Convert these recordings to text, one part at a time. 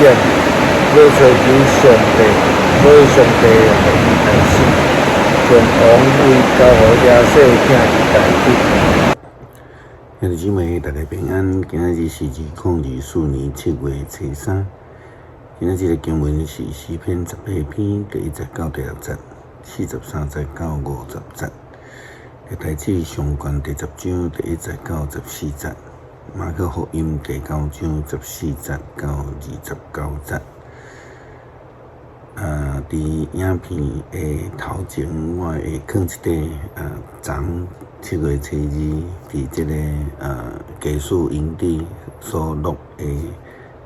點，無揣求上帝，所以上帝予伊刣死，將王位交予耶西的囝大衛。兄弟姊妹，大家平安。今仔日是2024年7月初三。今仔日的經文是詩篇18篇第1節到第6節，43節到50節。歷代志上卷第10章第1節到14節，馬可福音第9章14節到29節。佇影片的頭前，我會放一塊昨7月初2佇這个家屬營地所錄的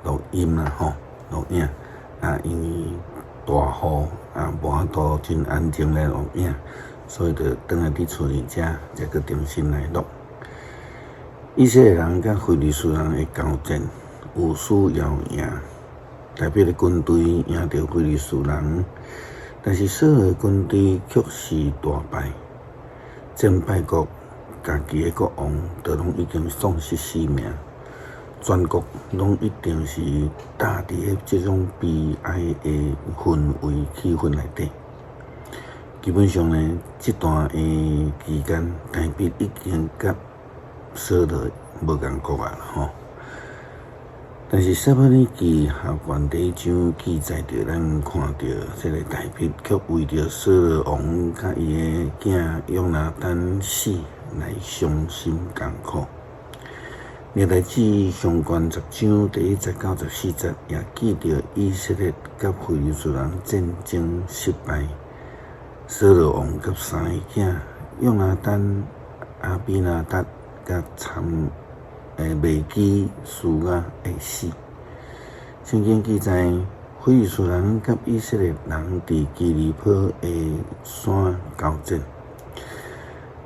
錄音啦吼，錄影。因為大雨無法度真安靜來錄影，所以就轉來佇厝裡遮，才閣重新來錄。以色列人佮非利士人的交戰，有輸也有贏。大衛的軍隊贏著非利士人，但是掃羅的軍隊卻是大敗。戰敗國家己的國王都攏已經喪失性命，全國攏一定是罩佇咧這種悲哀的氛圍氣氛內底。基本上呢，這段的期間，大衛已經佮掃羅無仝國啊吼。但是撒母耳記下卷第1章記載著，咱看著這个大衛卻為著掃羅王佮伊的囝約拿單死來傷心艱苦。歷代志上卷10章第1節到14節也記著以色列佮非利士人戰爭失敗，掃羅王佮三个囝約拿單、亞比拿達佮參米基書亞的死。聖經記載，非利士人佮以色列人佇基利波的山交戰，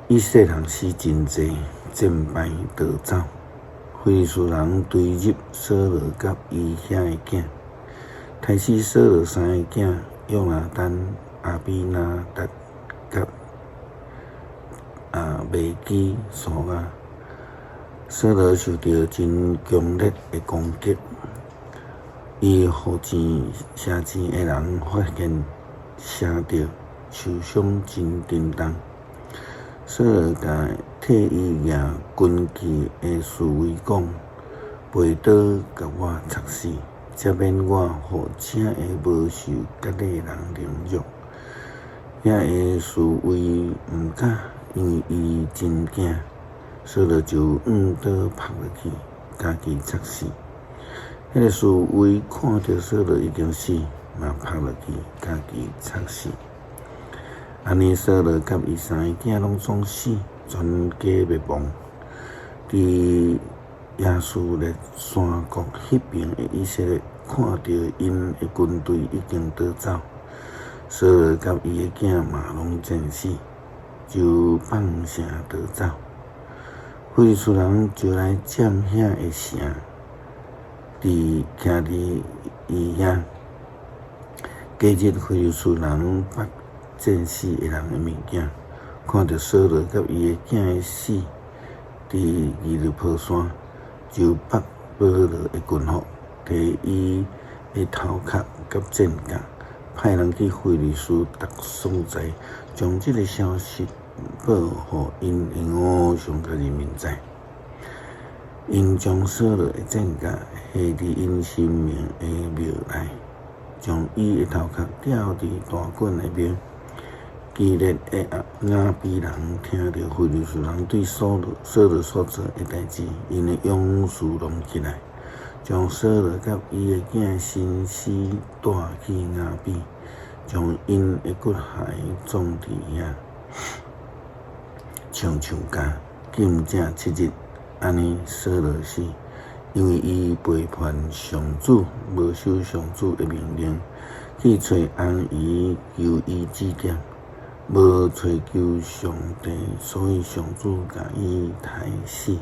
以色列人死真濟，戰敗逃走。非利士人追入掃羅佮伊遐的囝，刣死掃羅三个囝約拿單、亞比拿達佮米基書亞。掃羅受著真強烈的攻擊，伊予錢寫錢的人發現，寫著受傷真沉重。掃羅共替伊舉軍器的侍衛講：拔刀共我插死，才免我予這个無受割禮人凌辱。遐个侍衛毋敢，因為伊真驚。掃羅就用刀拍落去，家己插死。彼个侍衛看著掃羅已經死，嘛拍落去，家己插死。按呢，掃羅佮伊三个囝攏總死，全家滅亡。佇耶斯列山谷彼爿的以色列，看著𪜶的軍隊已經逃走，掃羅佮伊的囝嘛攏戰死，就放城逃走。非利士人就來佔遐个城，佇徛佇伊遐。隔日，非利士人縛戰死的人的物件，看著掃羅佮伊的囝的死佇基利波山，就縛保羅的軍服，提伊的頭殼佮戰甲，派人去非利士逐所在，將這个消息報予𪜶的偶像佮人民知。𪜶將掃羅的戰甲下佇𪜶神明的廟內，將伊的頭殼吊佇大袞的廟。基列的雅比人聽著非利士人對掃羅所做的代誌，𪜶的勇士攏起來，將掃羅佮伊的囝身屍帶去雅比，將𪜶的骨骸葬佇遐。橡樹跤，禁食7日，按呢掃羅死，因為伊背叛上主，無守上主的命令，去揣尪姨求伊指點，無揣求上帝，所以上主共伊刣死，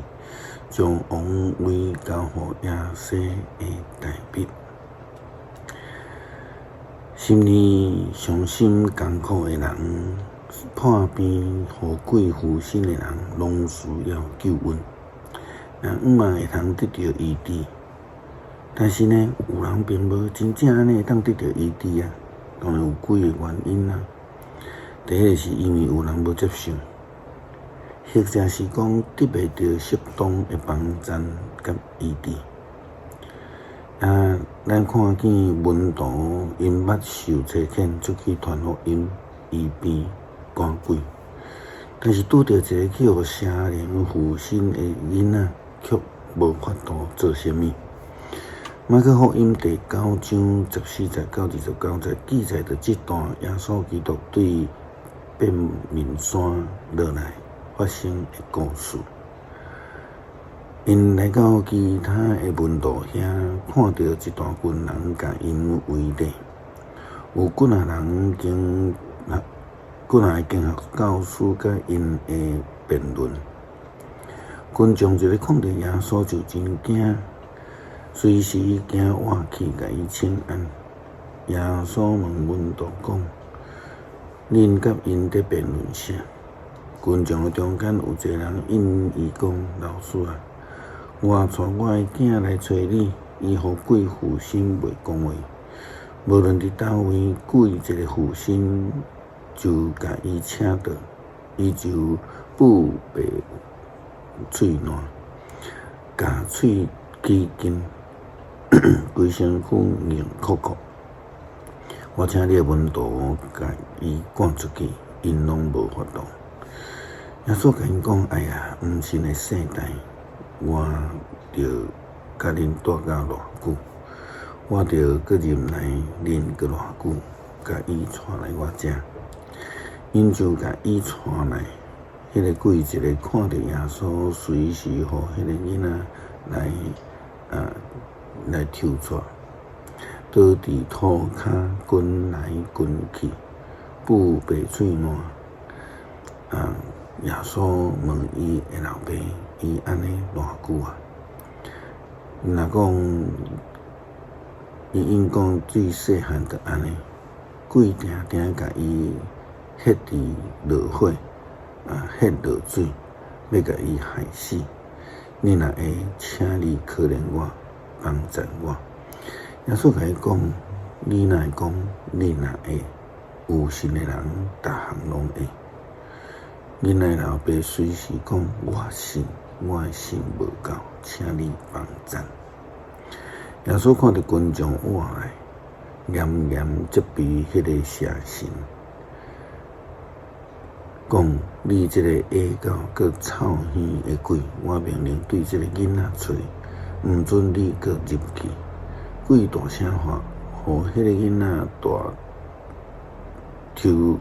將王位交予耶西的大衛。心裡傷心艱苦的人，破病予鬼附身的人，攏需要救恩。若向望會通得著醫治，但是呢，有人並無真正按呢會當得著醫治啊，當然有幾个原因啊。第一个是因為有人無接受，或者是講得袂著適當的幫贊佮醫治。啊，咱看見門徒𪜶捌受差遣出去傳福音、醫病、趕鬼，但是拄著一个去予邪靈附身的囡仔，卻無法度做啥物。馬可福音第九章14節到29節記載著這段耶穌基督對變面山落來發生的故事。𪜶來到其他的門徒遐，看著一大群人共𪜶圍咧，有幾若人經幾若个經學教師佮𪜶的辯論。群眾一个看著耶穌就真驚，隨時行倚去共伊請安。耶穌問門徒講：恁佮𪜶佇辯論啥？群眾的中間有一个人應伊講：老師啊，我帶我的囝來揣你，伊予鬼附身袂講話，無論佇佗位，鬼一个附身就共伊請倒，伊就吐白喙瀾，共喙起筋，規身軀硬硞硞。我請你的門徒共伊趕出去，𪜶攏無法度。耶穌共𪜶講：哎呀，毋信的世代，我著佮恁蹛到偌久？我著閣忍耐恁閣偌久？共伊帶來我遮。𪜶就共伊帶來，彼个鬼一个看著耶穌，隨時予彼个囡仔來抽掣，倒佇塗跤滾來滾去，吐白喙瀾。啊！耶穌問伊的老爸：伊按呢偌久啊？若講伊應講對細漢就按呢，鬼定定共伊歇佇落火，啊，歇落水，欲共伊害死。你若會，請你可憐我，幫贊我。耶穌共伊講：你哪會講？你若會，有信的人，逐項攏會。囡仔老爸隨時講：我信，我的信無夠，請你幫贊。耶穌看著群眾倚來，嚴嚴責備彼个邪神，講：你這个下狗閣臭耳的鬼，我命令對這个囡仔出，毋准你閣入去。鬼大聲喊，予彼个囡仔大抽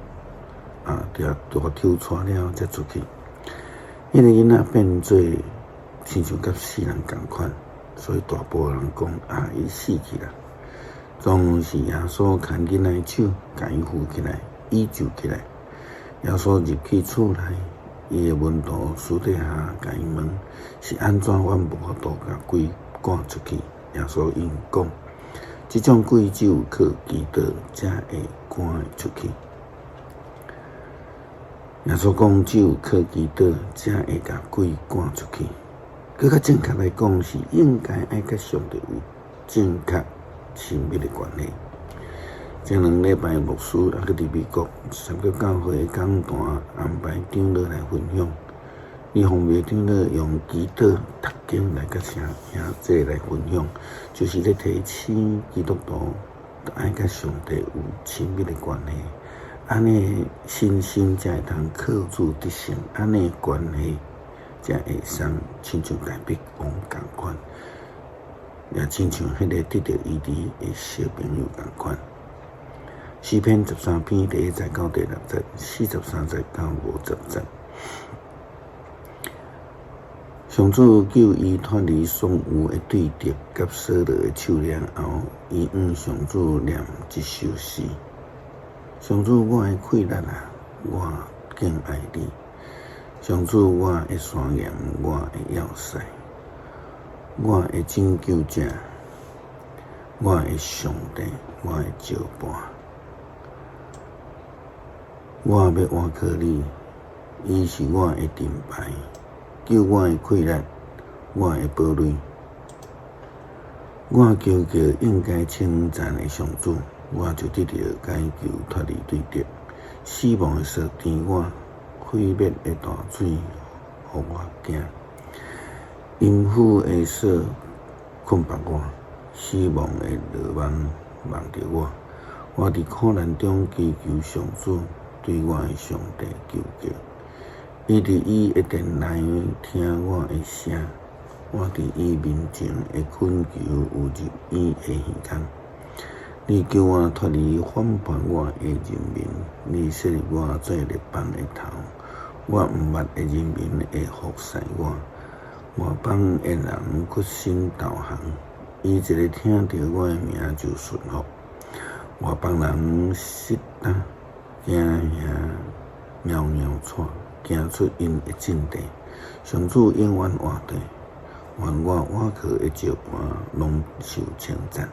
啊，大大抽掣了，才出去。彼个囡仔變做親像佮死人仝款，所以大部分人講啊，伊死去啦。總是耶穌牽囡仔的手，共伊扶起來，醫治起來。耶穌入去厝內，伊的門徒私底下共伊問：是按怎阮無法度共鬼趕出去？耶穌應講：這種鬼只有靠祈禱，才會趕會出去。耶穌講：只有靠祈禱，才會共鬼趕出去。閣較正確來講，是應該愛佮上帝有正確親密的關係。前兩禮拜牧師猶閣佇美國三個教會的講壇安排長老來分享。李鳳梅長老用祈禱讀經來佮兄弟來分享，就是咧提醒基督徒愛佮上帝有親密的關係，按呢信心才會通靠主得勝，按呢關係才會使親像大衛王仝款，也親像彼个得著醫治的小朋友仝款。詩篇13篇第1節到第6節，43節到50節。上主救伊脫離所有的對敵佮掃羅的手了後，伊向上主念這首詩：上主，我的氣力啊，我敬愛你。上主，我的山岩，我的要塞，我的拯救者，我的上帝，我的石伴。我欲倚靠你，伊是我的盾牌，救我的氣力，我的堡壘。我求告應該稱讚的上主，我就得著解救脫離對敵。死亡的索纏我，毀滅的大水予我驚。陰府的索捆縛我，死亡的羅網網著我。我佇苦難中祈求上主，對我的上帝求告。伊佇伊的殿內聽我的聲，我佇伊面前的懇求有入伊的耳孔。你救我脫離反叛我的人民，你設立我做列邦的頭，我毋捌的人民會服侍我。外邦的人屈身投降，伊一个聽著我的名就順服。外邦人失膽驚嚇，搖搖喘，行出𪜶的陣地。上主永遠活著，願我倚靠的石磐攏受稱讚。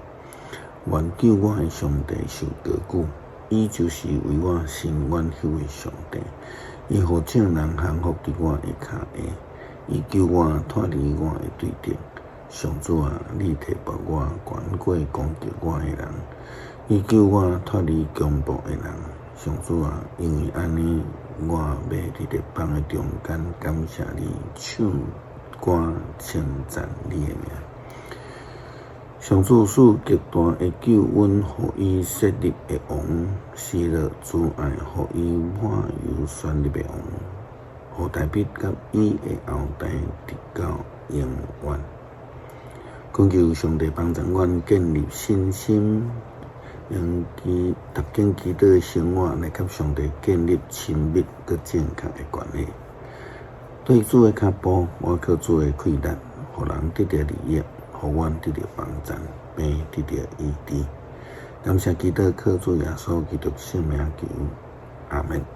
願救我的上帝受高舉，伊就是為我伸冤彼位上帝。伊予眾人降服佇我的跤下，伊救我脫離我的對敵。上主啊，你提拔我，懸過攻擊我的人，你救我脫離強暴的人。上主啊，因為按呢，我欲佇列邦的中間感謝你，唱歌稱讚你的名。上主賜極大的救恩予伊設立的王，喜樂慈愛予伊抹油選立的王，予大衛佮伊的後代直到永遠。懇求上帝幫助阮建立信心，用基讀經祈禱的生活來佮上帝建立親密閣正確的關係。對主的腳步，倚靠主的氣力，予人得著利益，予阮得著幫贊，病得著醫治。感謝基督，靠主耶穌基督聖名求，阿門。